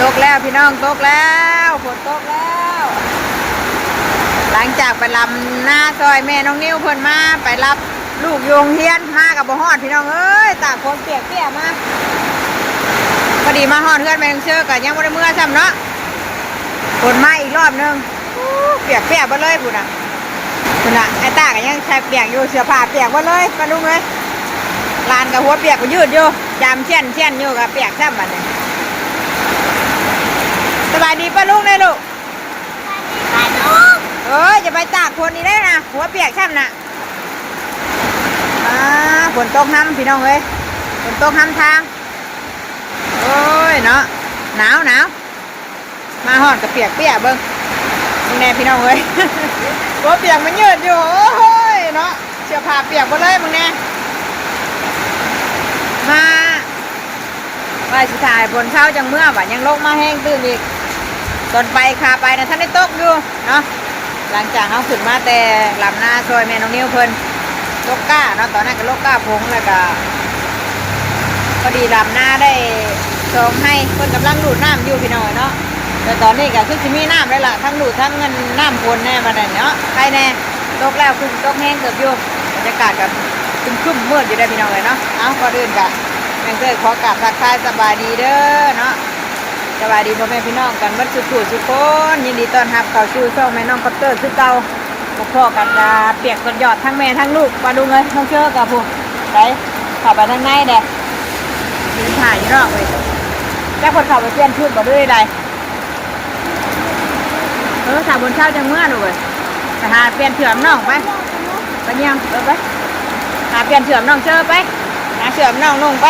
ຕົກແລ້ວພີ່ນ້ອງ ຕົກແລ້ວ ຝົນຕົກແລ້ວ. ຫຼັງຈາກໄປລຳນາຊ່ອຍແມ່ນ້ອງນິວເພິ່ນມາ ໄປຮັບລູກຢູ່ໂຮງຮຽນ ມາກໍບໍ່ຮອດພີ່ນ້ອງເອີຍ ຕາກຝົນປຽກເປຍມາ. ພໍດີມາຮອດເຮືອນແມ່ນ້ອງເຊີກໍຍັງບໍ່ໄດ້ເມືອຊ້ຳເນາະ ຝົນມາອີກຮອບໜຶ່ງ. ໂອ້ ປຽກເປຍເບິດເລີຍພຸ້ນນະ ພຸ້ນນະ ອ້າຍຕ້າກໍຍັງໃສ່ປຽກຢູ່ ເສື້ອຜ້າປຽກເບິດເລີຍປ້າລຸງເອີຍ. ຫຼານກໍຫົວປຽກກໍຍືດຢູ່ ຈາມແຊ່ນໆຢູ່ ກໍປຽກຊ້ຳບັດນີ້. ສະບາຍດີປ້າລຸງເດີລູກ. ເອີຍ ຢ່າໄປຕາກຝົນອີກເດ້ນະ ຫົວປຽກຊ້ຳນະ. ອ່າ ຝົນຕົກຮຳພີ່ນ້ອງເອີຍ ຝົນຕົກຮຳທາງ. ໂອ້ຍເນາະ ໜາວໆ ມາຮອດກໍປຽກເປຍ ເບິ່ງ ເບິ່ງແດ່ພີ່ນ້ອງເອີຍ ຫົວປຽກມັນຍືດຢູ່. ໂອ້ຍເນາະ ເສື້ອຜ້າປຽກເບິດເລີຍ ເບິ່ງແດ່. ມາວ່າຊິຖ້າໃຫ້ຝົນເຊົາຈັ່ງເມືອ ບາດຍັງລົງມາແຮງຕື່ມອີກ. ຕອນໄປ ຂາໄປນະ ທັນໄດ້ຕົກຢູ່ເນາະ. ຫຼັງຈາກເຮົາຂຶ້ນມາແຕ່ລຳນາຊ່ອຍແມ່ນ້ອງນິວເພິ່ນ ລົກກ້າເນາະ ຕອນນັ້ນກໍລົກກ້າຜົງ ແລ້ວກໍພໍດີລຳນາໄດ້ສອງໄຮ່ ເພິ່ນກຳລັງດູດນ້ຳຢູ່ພີ່ນ້ອງເອີຍເນາະ. ແຕ່ຕອນນີ້ກໍຄືຊິມີນ້ຳແລ້ວລະ ທັງດູດທັງອັນນ້ຳຝົນແດ່ບັດນີ້ເນາະ ໄຄແດ່ ຕົກແລ້ວ ຄືຊິຕົກແຮງເຕີບຢູ່. ບັນຍາກາດກໍຄຶ້ມໆມືດຢູ່ເດ້ພີ່ນ້ອງເອີຍເນາະ. ເອົາ ກ່ອນອື່ນກໍແມ່ເກີດຂໍກາບທັກທາຍສະບາຍດີເດີເນາະ. ສະບາຍດີພໍ່ແມ່ພີ່ນ້ອງກັນເບິດສູ່ຜູ້ສູ່ຄົນ ຍິນດີຕ້ອນຮັບເຂົ້າສູ່ຊ່ອງແມ່ນ້ອງຄອບເຕີຄືເກົ່າ. ພໍ້ກັນກະປຽກຈົນຍອດທັງແມ່ທັງລູກ ປ້າລຸງເອີຍ. ນ້ອງເຊີກະຜູ້ໃດເຂົ້າໄປທາງໃນແດ່ ຢືນຖ້າຢູ່ນອກເວີຍ. ຈັກເພິ່ນເຂົ້າໄປປ່ຽນຊຸດບໍ່ ຫຼືໃດ? ເອີ ຖ້າຝົນເຊົາຈັ່ງເມືອລູກເອີຍ. ໄປຫາປ່ຽນເສື້ອໃຫ້ນ້ອງໄປ. ໄປຍ່າງ ເອີ ໄປຫາປ່ຽນເສື້ອໃຫ້ນ້ອງເຊີໄປ. ຫາເສື້ອໃຫ້ນ້ອງນຸ່ງໄປ.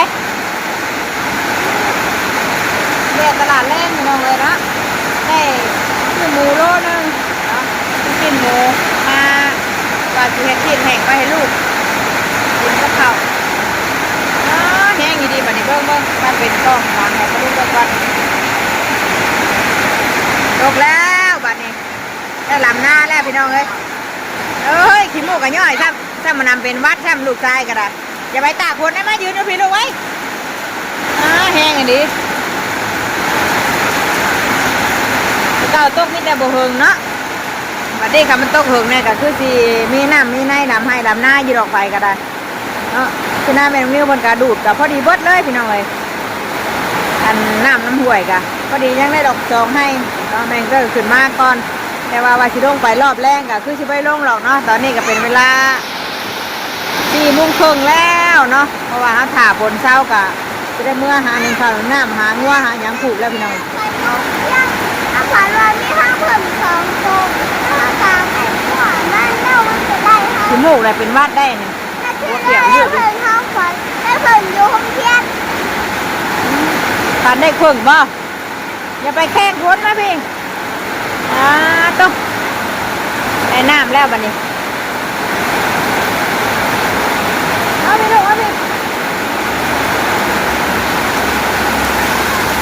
ແວະຕະຫຼາດແລງພີ່ນ້ອງເອີຍເນາະ ໄດ້ຊື້ໝູໂລໜຶ່ງເນາະ ຊື້ຊີ້ນໝູມາ ວ່າຊິເຮັດຊີ້ນແຫ້ງໄວ້ໃຫ້ລູກກິນກັບເຂົ້າ. ອໍ ແຮງອີ່ຫຼີບັດນີ້ ເບິ່ງໆ ມາເປັນກ້ອງຫຼັງໃຫ້ປ້າລຸງເບິ່ງກ່ອນ. ຕົກແລ້ວບັດນີ້ ໄດ້ລຳນາແລ້ວພີ່ນ້ອງເອີຍ. ເອີຍ ຂີ້ມູກກໍຍ້ອຍຊ້ຳ ຊ້ຳມານຳເປັນຫວັດຊ້ຳ ລູກຊາຍກໍໄດ້. ຢ່າໄປຕາກຝົນໄດ້ ມາຢືນຢູ່ພີ້ລູກເອີຍ. ອ່າ ແຮງອີ່ຫຼີ ແຕ່ເກົ່າຕົກມີແຕ່ບໍ່ເຫິງເນາະ ບັດນີ້ຄັນມັນຕົກເຫິງແດ່ກໍຄືຊິມີນ້ຳມີໃນ ດຳໄຮ່ດຳນາຢູ່ດອກ ໃຜກໍໄດ້ເນາະ. ຄືນາແມ່ນ້ອງນິວເພິ່ນກໍດູດກໍພໍດີເບິດເລີຍພີ່ນ້ອງເອີຍ. ອັນນ້ຳນຳຫ້ວຍກໍພໍດີຍັງໄດ້ດອກສອງໄຮ່ເນາະ ແມ່ກໍຂຶ້ນມາກ່ອນ. ແຕ່ວ່າ ວ່າຊິລົງໄປລອບແລງກໍຄືຊິບໍ່ໄດ້ລົງດອກເນາະ. ຕອນນີ້ກໍເປັນເວລາສີ່ໂມງເຄິ່ງແລ້ວເນາະ ເພາະວ່າເຮົາຖ້າຝົນເຊົາກໍຊິໄດ້ເມືອຫາໜຶ້ງເຂົ້າໜຶ້ງນ້ຳ ຫາງົວຫາຫຍັງຜູກແລ້ວພີ່ນ້ອງ. ເຮົາຝັນວ່າມີທັງເພິ່ນສອງໂຕ ເຮົາຕາມໄປຂວາງມັນແລ້ວມັນກໍໄດ້ເຮົາ ຂີ້ມູກແຫຼະເປັນຫວັດໄດ້ນີ້ ຫົວປຽກຢູ່ ເພິ່ນເຮົາຝັນໄດ້ເພິ່ນຢູ່ໂຮງຮຽນ. ຝັນໄດ້ເພິ່ນບໍ່? ຢ່າໄປແຂ່ງຄົນມາພີ້. ອ່າ ໂຕ ໄດ້ນ້ຳແລ້ວບັດນີ້. ເອົາພີ້ລູກ ເອົາພີ້.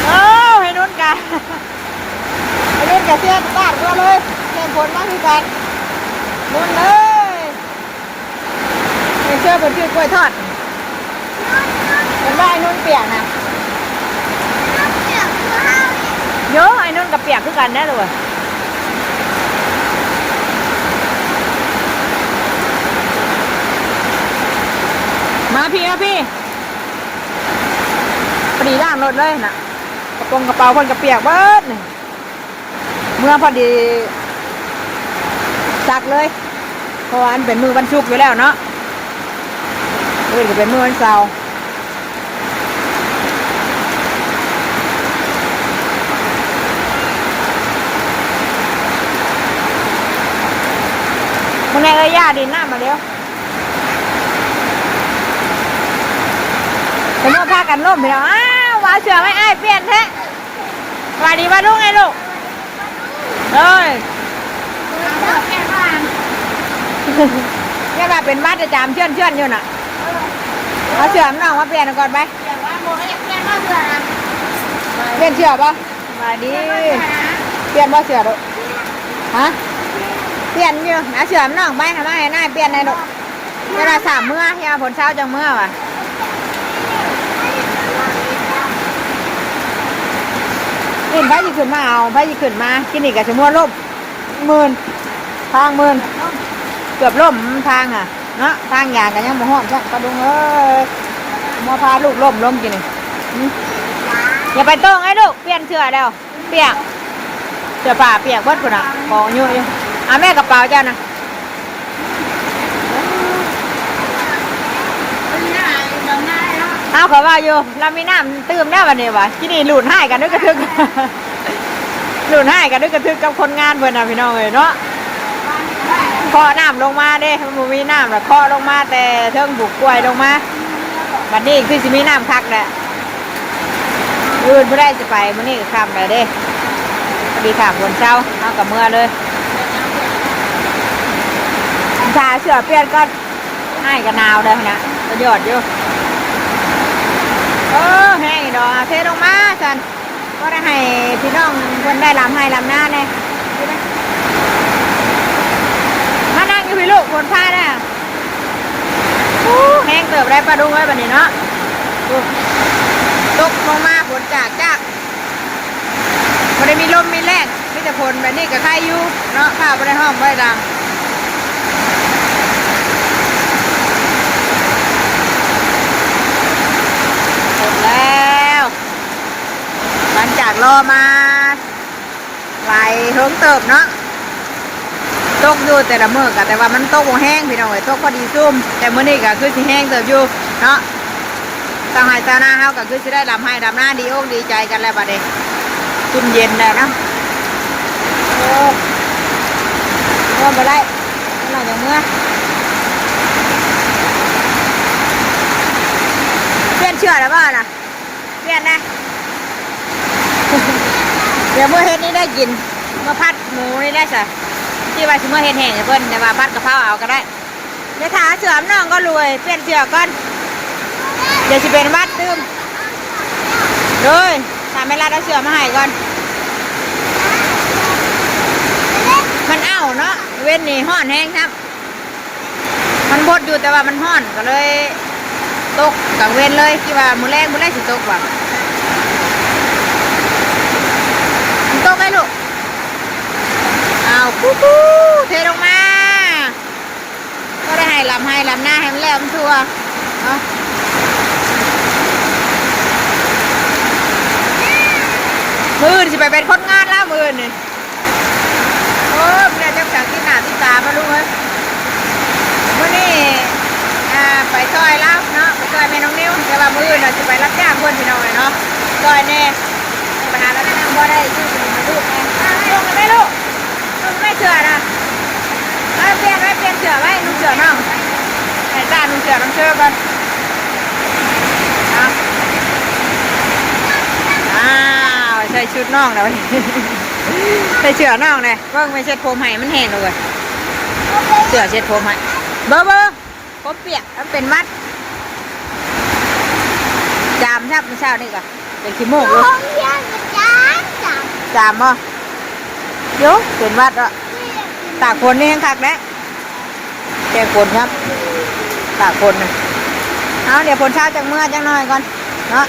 ໂອ້ ໄອ້ນຸ່ນກະ ໄອ້ນຸ່ນກະເສຍຕາດຕົວເລີຍ ແຂ່ງຄົນມາຄືກັນ ນຸ່ນເອີຍ. ໄອ້ເສື້ອເພິ່ນຖືກກ້ວຍທອດ ເພິ່ນວ່າໄອ້ນຸ່ນປຽກນະ. ໂຢ ໄອ້ນຸ່ນກໍປຽກຄືກັນແດ່ລູກເອີຍ. ມາພີ້ ມາພີ້ ພໍດີລ້າງລົດເລີຍນະ ກະໂປງກະເປົາເພິ່ນກໍປຽກເບິດນີ້. ເມືອພໍດີຊັກເລີຍ ເພາະວ່າມັນເປັນມື້ວັນສຸກຢູ່ແລ້ວເນາະ ມື້ອື່ນກໍເປັນມື້ວັນເສົາ. ມື້ແນ່ເອີຍ ຢ່າດິນນ້ຳມາເລວ ເພິ່ນວ່າພາກັນລົ້ມພີ່ນ້ອງ. ອ້າວ ວ່າເສື້ອໄວ້ອ້າຍປ່ຽນແທ້. ສະບາຍດີປ້າລຸງໄງລູກ. ເອີຍ ຢ້ານວ່າເປັນຫວັດ ຈາມເຈື່ອນໆຢູ່ນະ. ເອົາເສື້ອໃຫ້ນ້ອງມາປ່ຽນກ່ອນໄປ. ປ່ຽນເສື້ອບໍ່? ສະບາຍດີ. ປ່ຽນບໍ່ເສື້ອລູກ? ຮະ? ປ່ຽນຢູ່. ເອົາເສື້ອໃຫ້ນ້ອງໄປ ເອົາມາໃຫ້ນ້າປ່ຽນໃຫ້ລູກ. ເວລາສາມເມືອ ຍາຝົນເຊົາຈັ່ງເມືອວ່າ. ຂຶ້ນ ໃຜຊິຂຶ້ນມາເອົາ ໃຜຊິຂຶ້ນມາ ກິນນີ້ກໍຊິມົວລົ້ມ ມື່ນ ທາງມື່ນ ເກືອບລົ້ມທາງຫັ້ນເນາະ ທາງຢາງກໍຍັງບໍ່ຮອດຊ້ຳ ປາລຸງເອີຍ ມົວພາລູກລົ້ມລົງກິນນີ້ ອື ຢ່າໄປໂຕ້ງໄອ້ລູກ ປ່ຽນເສື້ອແລ້ວ ປຽກ ເສື້ອຜ້າປຽກເບິດພຸ້ນນະ ຂອງຢູ່ ເອົາແມ່ກະເປົາເຈົ້ານະ. ເຮົາກໍວ່າຢູ່ ລາວມີນ້ຳຕື່ມແລ້ວບັດນີ້ວ່າ ກິນນີ້ຫຼຸດຮ້າຍກັນເດີກະທຶກ ຫຼຸດຮ້າຍກັນເດີກະທຶກກັບຄົນງານເພິ່ນນະ ພີ່ນ້ອງເອີຍເນາະ ເຄາະນ້ຳລົງມາເດ້ ມັນບໍ່ມີນ້ຳລະເຄາະລົງມາແຕ່ເທິງ ບຸກກວຍລົງມາ ບັດນີ້ຄືຊິມີນ້ຳຄັກແຫຼະ. ມື້ອື່ນຜູ້ໃດຊິໄປ ມື້ນີ້ກໍຄ່ຳແລ້ວເດ້ ພໍດີຖ້າຝົນເຊົາ ເຮົາກໍເມືອເລີຍ ຖ້າເສື້ອປ່ຽນກ່ອນ ອ້າຍກໍໜາວແລ້ວຫັ້ນນະ ກໍຍອດຢູ່ ເອີ ແຮງອີດອກ ເທລົງມາຊັ້ນ ພໍໄດ້ໃຫ້ພີ່ນ້ອງເພິ່ນໄດ້ລຳໄຮ່ລຳນາແດ່ ມານັ່ງຢູ່ພີ້ລູກ ຝົນພາແດ່. ໂອ້ ແຮງເຕີບໄດ໋ປາດຸງເອີຍ ບັດນີ້ເນາະ ໂອ້ ຕົກລົງມາຝົນຈາກໆ ບໍ່ໄດ້ມີລົມມີແລ້ງ ມີແຕ່ຝົນແບບນີ້ກໍໄຄຢູ່ເນາະ ຟ້າບໍ່ໄດ້ຮ້ອງບໍ່ໄດ້ດັງ ຝົນແລ້ວ ຫຼັງຈາກລໍມາ ຫຼາຍເຫິງເຕີບເນາະ ຕົກຢູ່ແຕ່ລະມື້ກະ ແຕ່ວ່າມັນຕົກບໍ່ແຮງພີ່ນ້ອງເອີຍ ຕົກພໍດີຊຸ່ມ ແຕ່ມື້ນີ້ກະຄືຊິແຮງເຕີບຢູ່ເນາະ ຊາວໄຮ່ຊາວນາເຮົາກະຄືຊິໄດ້ດຳໄຮ່ດຳນາ ດີອົກດີໃຈກັນແລ້ວບັດນີ້ ຊຸ່ມເຢັນແລ້ວເນາະ ໂອ້ ເມືອບໍ່ໄດ້ ເມື່ອຍຈັ່ງເມືອ ປ່ຽນເສື້ອແລ້ວບໍ່ນະ? ປ່ຽນນະ ດຽວມື້ເຮັດນີ້ໄດ້ກິນ ມາຜັດໝູນີ້ໄດ້ຊະ ຄິດວ່າຊິມາເຮັດແຫ້ງໃຫ້ເພິ່ນ ແຕ່ວ່າຜັດກະເພົາເອົາກໍໄດ້ ດຽວຖ້າເສື້ອນ້ອງກ່ອນລູກເອີຍ ປ່ຽນເສື້ອກ່ອນ ດຽວຊິເປັນຫວັດຕື່ມ ໂດຍ ຖ້າແມ່ລັດເອົາເສື້ອມາໃຫ້ກ່ອນ ມັນເອົ້າເນາະ ເວັນນີ້ຮ້ອນແຮງຊ້ຳ. ມັນບົດຢູ່ ແຕ່ວ່າມັນຮ້ອນ ກໍເລີຍຕົກກາງເວັນເລີຍ ຄິດວ່າມື້ແລງ ມື້ແລງຊິຕົກຫວາ ມັນຕົກໄດ໋ລູກ ອ້າວ ຄູໆ ເທລົງມາ ກໍໄດ້ໃຫ້ລຳໄຮ່ລຳນາໃຫ້ມັນແລ້ວມັນທົ່ວເນາະ ມື້ອື່ນຊິໄປເປັນຄົນງານແລ້ວ ມື້ອື່ນນີ້. ໂອ້ຍ ບໍ່ໄດ້ຈັກສາວ ຕິດໜ້າຕິດຕາປາລຸງເອີຍ ມື້ນີ້ ອ່າ ໄປຊ່ອຍລາວເນາະ ໄປຊ່ອຍແມ່ນ້ອງນິວ ແຕ່ວ່າມື້ອື່ນເຮົາຊິໄປຮັບຈ້າງເພິ່ນ ພີ່ນ້ອງເອີຍເນາະ ຊ່ອຍແດ່ ໄປຫາຮັບຈ້າງ ບໍ່ໄດ້ຢູ່ກັບລູກແດ່ ລົງໄປລູກ ລົງໄປເສື້ອນະ ໄປປ່ຽນ ໄປປ່ຽນເສື້ອໄວ້ ນຸ່ງເສື້ອນ້ອງ ໃຫ້ຕານຸ່ງເສື້ອນຳເຊີກ່ອນ ອ້າວ ອ້າວ ໃສ່ຊຸດນ້ອງແລ້ວ ໃສ່ເສື້ອນ້ອງແດ່. ເບິ່ງ ແມ່ເຊັດຜົມໃຫ້ມັນແຫ້ງແລ້ວເວີຍ ເສື້ອເຊັດຜົມໃຫ້ ເບິ່ງ ເບິ່ງ ຜົມປຽກ ມັນເປັນຫວັດ ຈາມຊ້ຳ ມື້ເຊົ້ານີ້ກະເປັນຂີ້ມູກຢູ່ ໂຮງຮຽນກໍຈາມ ຈາມ ຈາມບໍ່? ໂຢ ເປັນຫວັດເນາະ ຕາກຝົນນີ້ແຮງຄັກແດ່ ແກ້ຝົນຊ້ຳ ຕາກຝົນນະ ເອົາ ດຽວຝົນເຊົາຈັ່ງເມືອຈັກໜ້ອຍກ່ອນເນາະ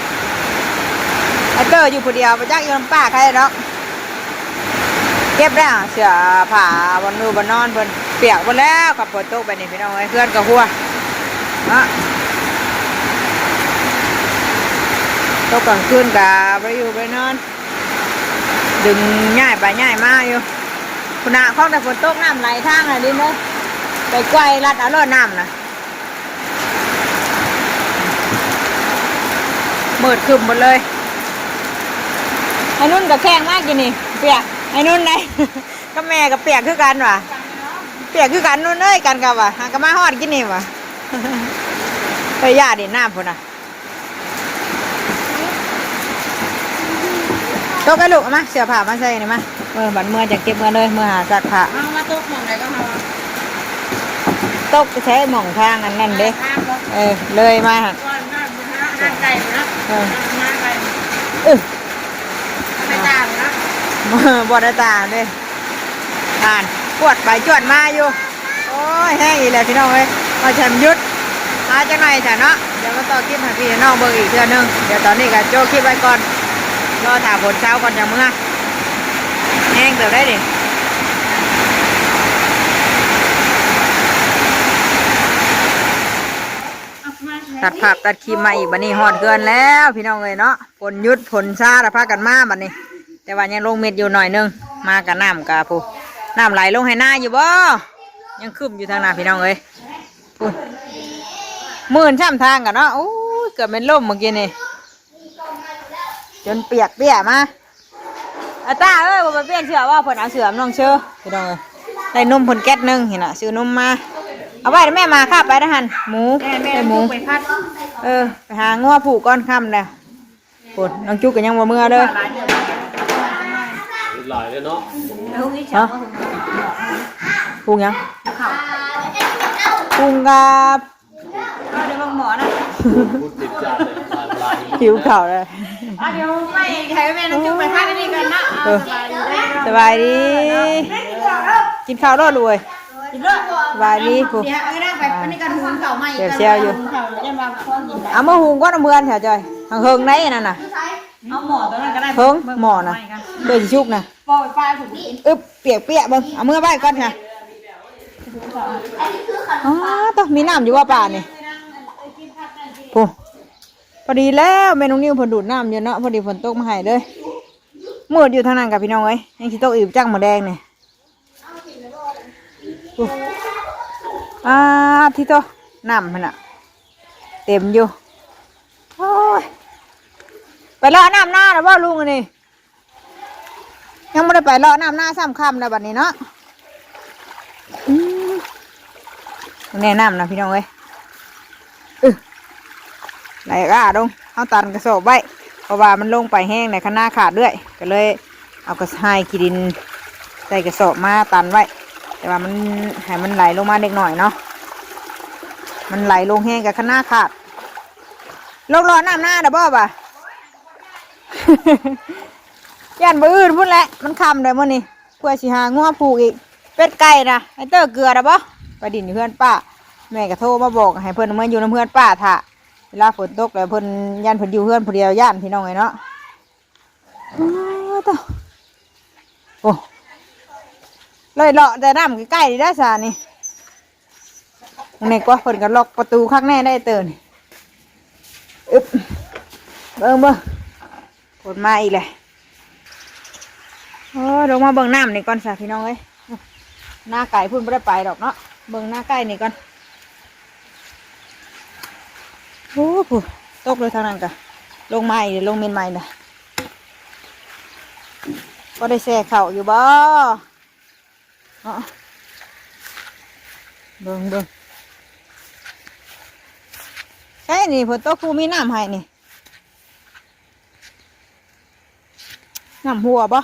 ໄອ້ເຕີຢູ່ຜູ້ດຽວ ບໍ່ຈັກຢູ່ນຳປ້າໃຜດອກ. ເກັບແລ້ວ ເສື້ອຜ້າບ່ອນຢູ່ບ່ອນນອນເພິ່ນ ປຽກໝົດແລ້ວ ກັບຝົນຕົກແບບນີ້ພີ່ນ້ອງເອີຍ ເຮືອນກໍຮົ່ວເນາະ ຕົກກາງຄືນກໍບໍ່ໄດ້ຢູ່ບໍ່ໄດ້ນອນ ດຶງຍ້າຍໄປຍ້າຍມາຢູ່ພຸ້ນນະ ຂອງແຕ່ຝົນຕົກນ້ຳໄຫຼທາງນະ ລິນເອີຍ ໄປກວາຍລັດເອົາໂລດນ້ຳນະ. ມືດຄຶ້ມໝົດເລີຍ ໄອ້ນຸ່ນກໍແຂ່ງມາກິນນີ້ ປຽກ ໄອ້ນຸ່ນໄດ໋ ກັບແມ່ກໍປຽກຄືກັນຫວາ ປຽກຄືກັນນຸ່ນເອີຍ ກັນກັບຫວາ ຫາກໍມາຮອດກິນນີ້ຫວາ ໄປຢ່າຫຼິ້ນນ້ຳພຸ້ນນະ. ຕົກໃຫ້ລູກ ເອົາມາ ເສື້ອຜ້າມາໃສ່ນີ້ມາ ເອີ ບັດເມືອຈັ່ງເກັບເມືອເລີຍ ເມືອຫາຊັກຜ້າ ເອົາມາຕົກໝ່ອງໃດກໍເຮົາ ຕົກໃສ່ໝ່ອງທາງອັນນັ້ນເດ້ ເອີ ເລີຍມາຫັ້ນ ເອີ ບໍ່ໄດ້ຕາງເດ້ ອ່ານ ກວດໄປກວດມາຢູ່. ໂອ້ຍ ແຮງອີກແລ້ວພີ່ນ້ອງເອີຍ ວ່າຊິໃຫ້ມັນຢຸດ ຫາຈັກໜ້ອຍຊະເນາະ ດຽວມາຕໍ່ຄລິບໃຫ້ພີ່ໃຫ້ນ້ອງເບິ່ງອີກເທື່ອໜຶ່ງ ດຽວຕອນນີ້ກໍໂຈະຄລິບໄວ້ກ່ອນ ລໍຖ້າຝົນເຊົາກ່ອນຈັ່ງເມືອ. ແຮງເຕີບໄດ໋ນີ້. ຕັດພາບຕັດຄລິບມາອີກ ບັດນີ້ຮອດເຮືອນແລ້ວພີ່ນ້ອງເອີຍເນາະ. ຝົນຢຸດຝົນຊາລະພາກັນມາບັດນີ້ ແຕ່ວ່າຍັງລົງເມັດຢູ່ໜ້ອຍໜຶ່ງ. ມາກະນ້ຳກະພຸ້ນ ນ້ຳໄຫຼລົງໄຮ່ນາຢູ່ບໍ່? ຍັງຄຶ້ມຢູ່ທາງໜ້າພີ່ນ້ອງເອີຍ. ພຸ້ນ ມື່ນຊ້ຳທາງກະເນາະ. ໂອ້ຍ ເກືອບແມ່ນລົ້ມມື້ກີ້ນີ້ ຈົນປຽກເປຍມາ. ອາຕ້າເອີຍ ບໍ່ໄປປ່ຽນເສື້ອວ່າ ເພິ່ນເອົາເສື້ອມານຸ່ງເຊີ ພີ່ນ້ອງເອີຍ. ໄດ້ນົມເພິ່ນແກັດໜຶ່ງ ເຫັນນະ ຊື້ນົມມາ. ເອົາໄວ້ແມ່ມາຄາບໄປນະຫັ້ນ ໝູ ໄດ້ໝູ ເອີ ໄປຫາງົວຜູກກ່ອນຄ່ຳແລ້ວ. ໂອ້ ນ້ອງຈຸກກໍຍັງບໍ່ເມືອເດີ ຫຼາຍເລີຍເນາະ. ຮະ ຜູກຫຍັງ? ຜູກກັບ ເອົາ ດຽວເບິ່ງໝໍນະ ຫິວເຂົ້າແລ້ວ. ເອົາ ດຽວໄປໃຫ້ແມ່ນ້ອງຈຸກໄປພັກອັນນີ້ກ່ອນເນາະ. ເອີ ສະບາຍດີເດີ ສະບາຍດີ ກິນເຂົ້າໂລດລູກເອີຍ. ກິນໂລດ ສະບາຍດີພຸ້ນ. ດຽວເອົາໄປອັນນີ້ກ່ອນ ຫຸງເຂົ້າໃໝ່ ແຊວໆຢູ່ ຫຸງເຂົ້າ ຢ້ານວ່າບໍ່ພໍກິນ. ເອົາມາຫຸງກ່ອນ ເອົາເມືອແຖວຈອຍ ຫາງເຫິງໄດ໋ນັ້ນນະ. ເອົາໝໍຕົວນັ້ນກໍໄດ້ ເຫິງໝໍນະ ເພື່ອຊິສຸກນະ. ປອຍໄປພຸ້ນ ອຶບ ປຽກໆ ເບິ່ງ ເອົາເມືອໄວ້ກ່ອນຫະ. ອໍ ໂຕ ມີນ້ຳຢູ່ບໍ່ປ່ານີ້? ພຸ້ນ ພໍດີແລ້ວ ແມ່ນ້ອງນິວເພິ່ນດູດນ້ຳຢູ່ເນາະ ພໍດີຝົນຕົກມາໃຫ້ເລີຍ. ມືດຢູ່ທາງນັ້ນກະພີ່ນ້ອງເອີຍ ຍັງຊິຕົກອີກຈັກມື້ແລງນີ້. ອາ ທິໂຕ ນ້ຳຫັ້ນນະ ເຕັມຢູ່. ໂອ້ຍ ໄປເລາະນ້ຳນາແລ້ວບໍ່ລຸງອັນນີ້? ຍັງບໍ່ໄດ້ໄປເລາະນ້ຳນາຊ້ຳ ຄ່ຳແລ້ວບັດນີ້ເນາະ. ອືມ ແນະນ້ຳນະພີ່ນ້ອງເອີຍ. ອື ໄຫຼກ້າລົງ ເຮົາຕັນກະສອບໄວ້ ເພາະວ່າມັນລົງໄປແຮງໃນຄັນນາຂາດເລື້ອຍ ກໍເລີຍເອົາກະຊາຍຂີ້ດິນໃສ່ກະສອບມາຕັນໄວ້ ແຕ່ວ່າມັນ ໃຫ້ມັນໄຫຼລົງມາເລັກນ້ອຍເນາະ. ມັນໄຫຼລົງແຮງກະຄັນນາຂາດ. ລົງເລາະນ້ຳນາແລ້ວບໍ່ບາດ? ຢ້ານມື້ອື່ນພຸ້ນແຫຼະ ມັນຄ່ຳແລ້ວມື້ນີ້ ເພື່ອຊິຫາງົວຜູກອີກ. ເປັດໄກ່ນະ ໄອ້ເຕີເກືອນະບໍ່? ໄປດິນຢູ່ເຮືອນປ້າ ແມ່ກໍໂທມາບອກໃຫ້ເພິ່ນເມືອຢູ່ນຳເຮືອນປ້າຖ້າ ເວລາຝົນຕົກແລ້ວເພິ່ນ ຢ້ານເພິ່ນຢູ່ເຮືອນຜູ້ດຽວ ຢ້ານພີ່ນ້ອງເອີຍເນາະ. ໂອ້ໂຕ ໂອ້ ເລີຍເລາະແຕ່ນ້ຳໃກ້ໆນີ້ໄດ໋ຊະນີ້. ນີ້ກວ່າເພິ່ນກໍລັອກປະຕູຄັກແນ່ໄດ໋ເຕີນີ້. ອຶບ ເບິ່ງ ເບິ່ງ ຝົນມາອີກແລ້ວ. ໂອ້ ລົງມາເບິ່ງນ້ຳນີ້ກ່ອນຊະພີ່ນ້ອງເອີຍ. ນາໄກພຸ້ນບໍ່ໄດ້ໄປດອກເນາະ ເບິ່ງນາໃກ້ນີ້ກ່ອນ. ໂອ້ ຜູ້ຕົກເລີຍທາງນັ້ນກະ ລົງມາອີກ ລົງເມັດໃໝ່ນະ. ພໍໄດ້ແຊ່ເຂົ້າຢູ່ບໍ່? ເນາະ ເບິ່ງ ເບິ່ງ ໃຊ່ນີ້ ຝົນຕົກຄືມີນ້ຳໃຫ້ນີ້ ນ້ຳຮົ່ວບໍ່?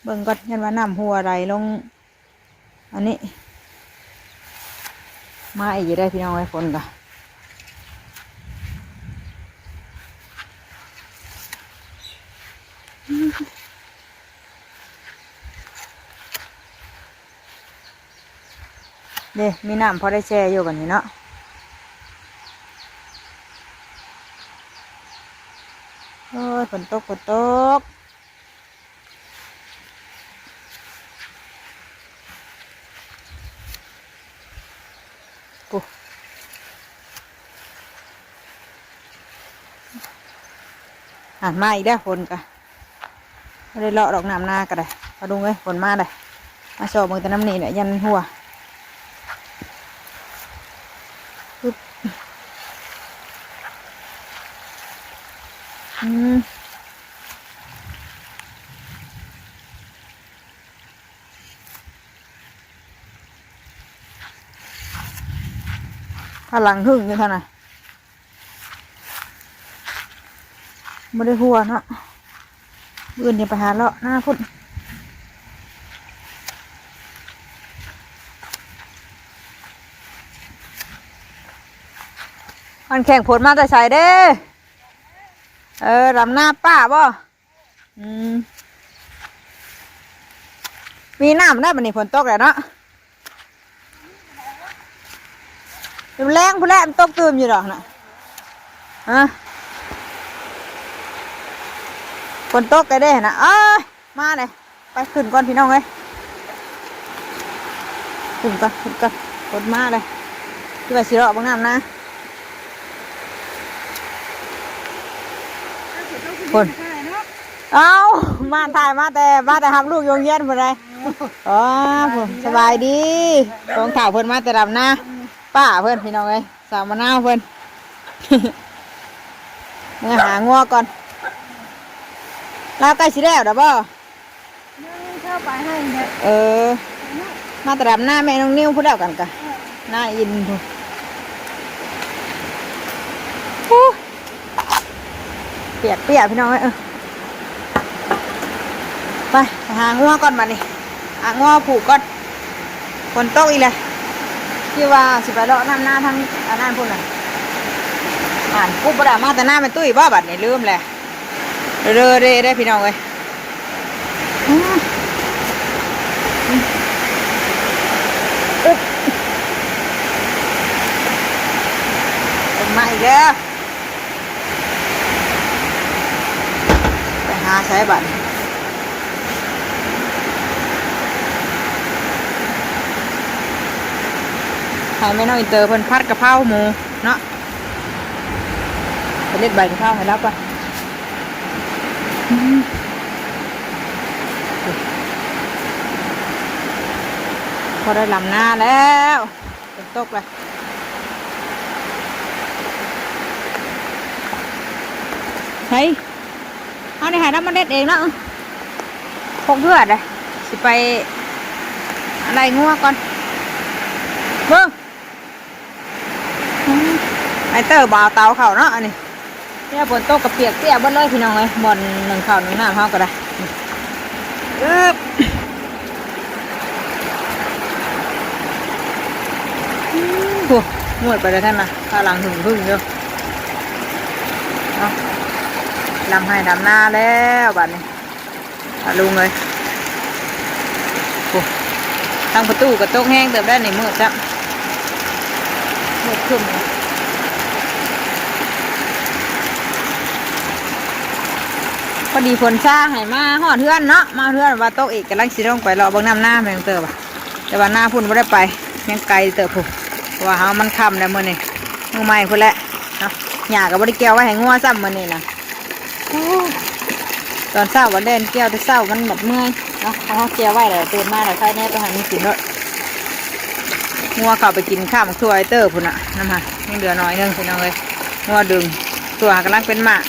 ເບິ່ງກ່ອນ ຢ້ານວ່ານ້ຳຮົ່ວໄຫຼລົງ ອັນນີ້ ມາອີກຢູ່ເດ້ພີ່ນ້ອງເອີຍ ຝົນກະ. ເດ້ ມີນ້ຳພໍໄດ້ແຊ່ຢູ່ບັດນີ້ເນາະ. ໂອ້ຍ ຝົນຕົກ ຝົນຕົກ. ໂອ້ ຫັ້ນ ມາອີກແລ້ວ ຝົນກະບໍ່ໄດ້ເລາະດອກ ນ້ຳນາກະໄດ້ ພໍ່ລຸງເອີຍ ຝົນມາໄດ໋. ມາຊອກເບິ່ງແຕ່ນ້ຳນີ້ແຫຼະ ຢ້ານຮົ່ວ. ປຶບ ອືມ. ພາຫຼັງຫຶ້ງຢູ່ຫັ້ນນະ ບໍ່ໄດ້ຫົວເນາະ. ມື້ອື່ນຈະໄປຫາເລາະນາພຸ້ນ. ມັນແຂ່ງຝົນມາແຕ່ໃສເດ້? ເອີ ດຳນາປ້າບໍ່? ອືມ ມີນ້ຳແລ້ວ ບັດນີ້ຝົນຕົກແລ້ວເນາະ. ແລງພຸ້ນແຫຼະ ມັນຕົກຕື່ມຢູ່ດອກນະ. ຮະ ຝົນຕົກແລ້ວເດ້ນະ. ເອີຍ ມາເດ້. ໄປຂຶ້ນກ່ອນພີ່ນ້ອງເອີຍ ຂຶ້ນກ່ອນ ຂຶ້ນກ່ອນ ຝົນມາເລີຍ ຄືວ່າຊິເລາະເບິ່ງນ້ຳນາ ພຸ້ນ ເອົ້າ ມາ ຖ່າຍມາແຕ່ ມາແຕ່ຮັບລູກຢູ່ໂຮງຮຽນພຸ້ນໃດ໋ ອໍ ພຸ້ນ ສະບາຍດີ ຂອງທ້າວເພິ່ນມາແຕ່ດຳນາ ປ້າເພິ່ນພີ່ນ້ອງເອີຍ ສາວມະນາວເພິ່ນ ເມືອຫາງົວກ່ອນ ລາວໃກ້ຊິແລ້ວດອກບໍ່? ຍັງເຂົ້າໄປໃຫ້ແຫຼະ ເອີ ມາແຕ່ດຳນາແມ່ນ້ອງນິວພຸ້ນແລ້ວກັນກະ ເອີ ນາອິນພຸ້ນ ໂອ້ຍ ປຽກໆ ພີ່ນ້ອງເອີຍ ເອີ ໄປ ໄປຫາງົວກ່ອນບາດນີ້ ຫາງົວຜູກກ່ອນ ຝົນຕົກອີກແລ້ວ ຄິດວ່າຊິໄປເລາະນ້ຳນາທາງອັນນັ້ນພຸ້ນນະ ອ່ານ ກຸບບໍ່ໄດ້ ມາແຕ່ນາແມ່ຕຸ້ຍບໍ່ ບາດນີ້ລືມແລ້ວ ເດີ້ເດີ້ເດີ້ເດີ້ ພີ່ນ້ອງເອີຍ ອືມ ອຶບ ເປັນມາອີກແລ້ວ ໄປຫາໃສບາດນີ້ ໃຫ້ແມ່ນ້ອງອິນເຕີເພິ່ນຜັດກະເພົາໝູເນາະ ໄປເດັດໃບກະເພົາໃຫ້ລາວກ່ອນ ອືມ ພໍໄດ້ດຳນາແລ້ວ ຝົນຕົກແລ້ວ ໃສ ເຮົານີ້ໃຫ້ລາວມາເດັດເອງເນາະ ຄົກເຮືອດເດ້ ຊິໄປໄລ່ງົວກ່ອນ ເບິ່ງ ອືມ ໄອເຕີບໍ່ເອົາເຕົາເຂົ້າເນາະ ອັນນີ້ ແລ້ວຝົນຕົກກະປຽກເປຍເບິດເລີຍພີ່ນ້ອງເອີຍ ບ່ອນໜຶ້ງເຂົ້າໜຶ້ງນ້ຳເຮົາກະໄດ້ ອຶບ ໂອ້ ມືດໄປແລ້ວຫັ້ນນະ ພາຫຼັງຫຶ້ງໆ ຢູ່ ເອົາ ດຳໄຮ່ດຳນາແລ້ວບາດນີ້ ອາ ລຸງເອີຍ ໂອ້ ທາງປະຕູກະຕົກແຮງເຕີບໄດ໋ນີ້ ມືດຈ້ຳ ມືດຄຶ້ມ ພໍດີຝົນຊາໃຫ້ມາຮອດເຮືອນເນາະ ມາເຮືອນວ່າຕົກອີກ ກຳລັງຊິລົງໄປເລາະເບິ່ງນ້ຳນາແມ່ນເຕີບ ແຕ່ວ່ານາພຸ້ນບໍ່ໄດ້ໄປ ຍັງໄກເຕີບພຸ້ນ ເພາະວ່າເຮົາມັນຄ່ຳແລ້ວມື້ນີ້ ມື້ໃໝ່ພຸ້ນແຫຼະເນາະ ຫຍ້າກະບໍ່ໄດ້ກ່ຽວໄວ້ໃຫ້ງົວຊ້ຳມື້ນີ້ນະ ໂອ້ ຕອນເຊົ້າກະແລ່ນກ່ຽວແຕ່ເຊົ້າ ມັນບັດເມື່ອຍເນາະ ເຮົາກ່ຽວໄວ້ແລ້ວຕື່ນມາແລ້ວໃສ່ແນ່ໄປໃຫ້ມັນກິນໂລດ ງົວເຂົ້າໄປກິນຂ້າໝາກຖົ່ວໄອເຕີພຸ້ນນະ ນຳຫັ້ນ ຍັງເຫຼືອໜ້ອຍໜຶ່ງພີ່ນ້ອງເອີຍ ງົວດຶງ ຖົ່ວກຳລັງເປັນໝາກ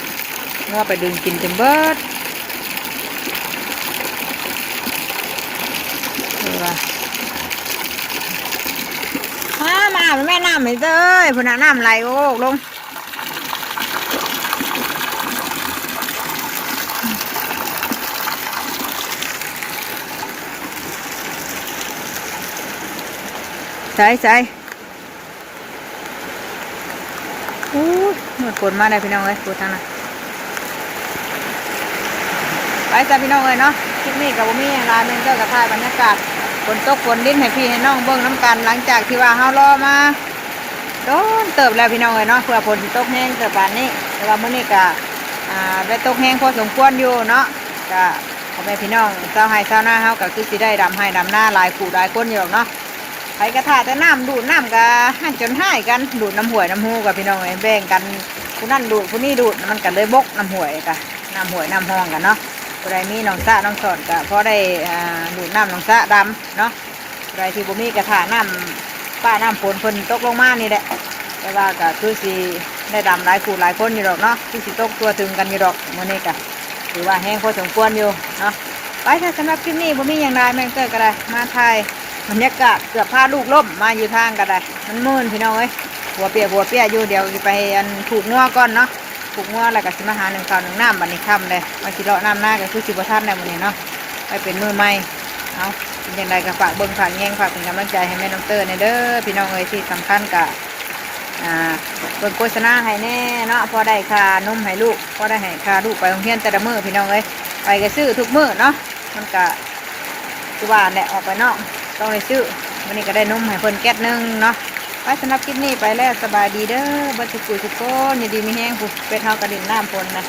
ງົວໄປດຶງກິນຈົນເບິດ ເອີ ວ່າ ມາ ມາອາບແມ່ນ້ຳໃຫ້ເຕີເອີຍ ພຸ້ນນະ ນ້ຳໄຫຼໂອກໆ ລົງ ໃສ ໃສ ໂອ້ຍ ມືດຝົນມາແລ້ວພີ່ນ້ອງເອີຍ ພຸ້ນທາງນັ້ນ ໄປຊະພີ່ນ້ອງເອີຍເນາະ ຄລິບນີ້ກະບໍ່ມີຫຍັງຫຼາຍ ແມ່ນເຕີກະຖ່າຍບັນຍາກາດຝົນຕົກຝົນດິນໃຫ້ພີ່ໃຫ້ນ້ອງເບິ່ງນຳກັນ ຫຼັງຈາກທີ່ວ່າເຮົາລໍມາ ໂດນເຕີບແລ້ວພີ່ນ້ອງເອີຍເນາະ ເພື່ອຝົນຊິຕົກແຮງເຕີບປານນີ້ ແຕ່ວ່າມື້ນີ້ກະ ອ່າ ໄດ້ຕົກແຮງພໍສົມຄວນຢູ່ເນາະ ກະພໍ່ແມ່ພີ່ນ້ອງຊາວໄຮ່ຊາວນາເຮົາກະຄືຊິໄດ້ດຳໄຮ່ດຳນາຫຼາຍຜູ້ຫຼາຍຄົນຢູ່ດອກເນາະ ໃຜກະຖ້າແຕ່ນ້ຳ ດູດນ້ຳກະຫັ້ນຈົນຮ້າຍກັນ ດູດນ້ຳຫ້ວຍນ້ຳຮູກະພີ່ນ້ອງເອີຍ ແບ່ງກັນ ຜູ້ນັ້ນດູດຜູ້ນີ້ດູດ ມັນກະເລີຍບົກນ້ຳຫ້ວຍກະ ນ້ຳຫ້ວຍນ້ຳຮ່ອງກະເນາະ ຜູ້ໃດມີໜອງສະໜອງສອນກະພໍໄດ້ ອ່າ ດູດນ້ຳໜອງສະດຳເນາະ ຜູ້ໃດທີ່ບໍ່ມີກະຖ້ານ້ຳຟ້ານ້ຳຝົນເພິ່ນຕົກລົງມານີ້ແຫຼະ ແຕ່ວ່າກະຄືຊິໄດ້ດຳຫຼາຍຜູ້ຫຼາຍຄົນຢູ່ດອກເນາະ ຄືຊິຕົກທົ່ວເຖິງກັນຢູ່ດອກ ມື້ນີ້ກະຖືວ່າແຮງພໍສົມຄວນຢູ່ເນາະ ໄປຊະ ສຳລັບຄລິບນີ້ບໍ່ມີຫຍັງຫຼາຍ ແມ່ນເກີດກະໄດ້ມາຖ່າຍບັນຍາກາດ ເກືອບພາລູກລົ້ມມາຢູ່ທາງກະໄດ້ ມັນມື່ນພີ່ນ້ອງເອີຍ ຫົວເປຍຫົວເປຍຢູ່ ດຽວຊິໄປອັນຜູກງົວກ່ອນເນາະ ຜູກງົວແລ້ວກະຊິມາຫາໜຶ້ງເຂົ້າໜຶ້ງນ້ຳ ບາດນີ້ຄ່ຳແລ້ວ ວ່າຊິເລາະນ້ຳນາກະຄືຊິບໍ່ທັນແລ້ວມື້ນີ້ເນາະ ໄປເປັນມື້ໃໝ່ ເອົາ ເປັນຈັ່ງໃດກະຝາກເບິ່ງຝາກແຍງ ຝາກເປັນກຳລັງໃຈໃຫ້ແມ່ນ້ອງເຕີແນ່ເດີພີ່ນ້ອງເອີຍ ທີ່ສຳຄັນກະ ອ່າ ເບິ່ງໂຄສະນາໃຫ້ແນ່ເນາະ ພໍໄດ້ຄ່ານົມໃຫ້ລູກ ພໍໄດ້ໃຫ້ຄ່າລູກໄປໂຮງຮຽນແຕ່ລະມື້ພີ່ນ້ອງເອີຍ ໄປກະຊື້ທຸກມື້ເນາະ ມັນກະ ຄືວ່າແຫຼະ ອອກໄປນອກຕ້ອງໄດ້ຊື້ ມື້ນີ້ກະໄດ້ນົມໃຫ້ເພິ່ນແກັດໜຶ່ງເນາະ ໄປ ສຳລັບຄລິບນີ້ໄປແລ້ວ ສະບາຍດີເດີ ເບິດສຸຂູສຸຄົນ ຢູ່ດີມີແຮງ ຜູ້ເປັດເຮົາກະຫຼິ້ນນ້ຳຝົນນະ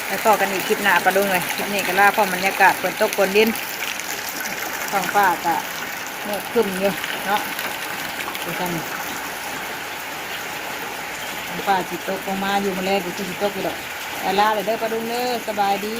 ໄປພໍ້ກັນອີກຄລິບໜ້າປະລຸງເອີຍ ຄລິບນີ້ກະລາພ້ອມບັນຍາກາດຝົນຕົກຝົນດິນ ທ້ອງຟ້າກະມືດຄຶ້ມຢູ່ເນາະ ຄືກັນ ທ້ອງຟ້າຊິຕົກລົງມາຢູ່ ມື້ແລງກໍຄືຊິຕົກຢູ່ດອກ. ອາ ລາແລ້ວເດີປ້າລຸງເດີ ສະບາຍດີ.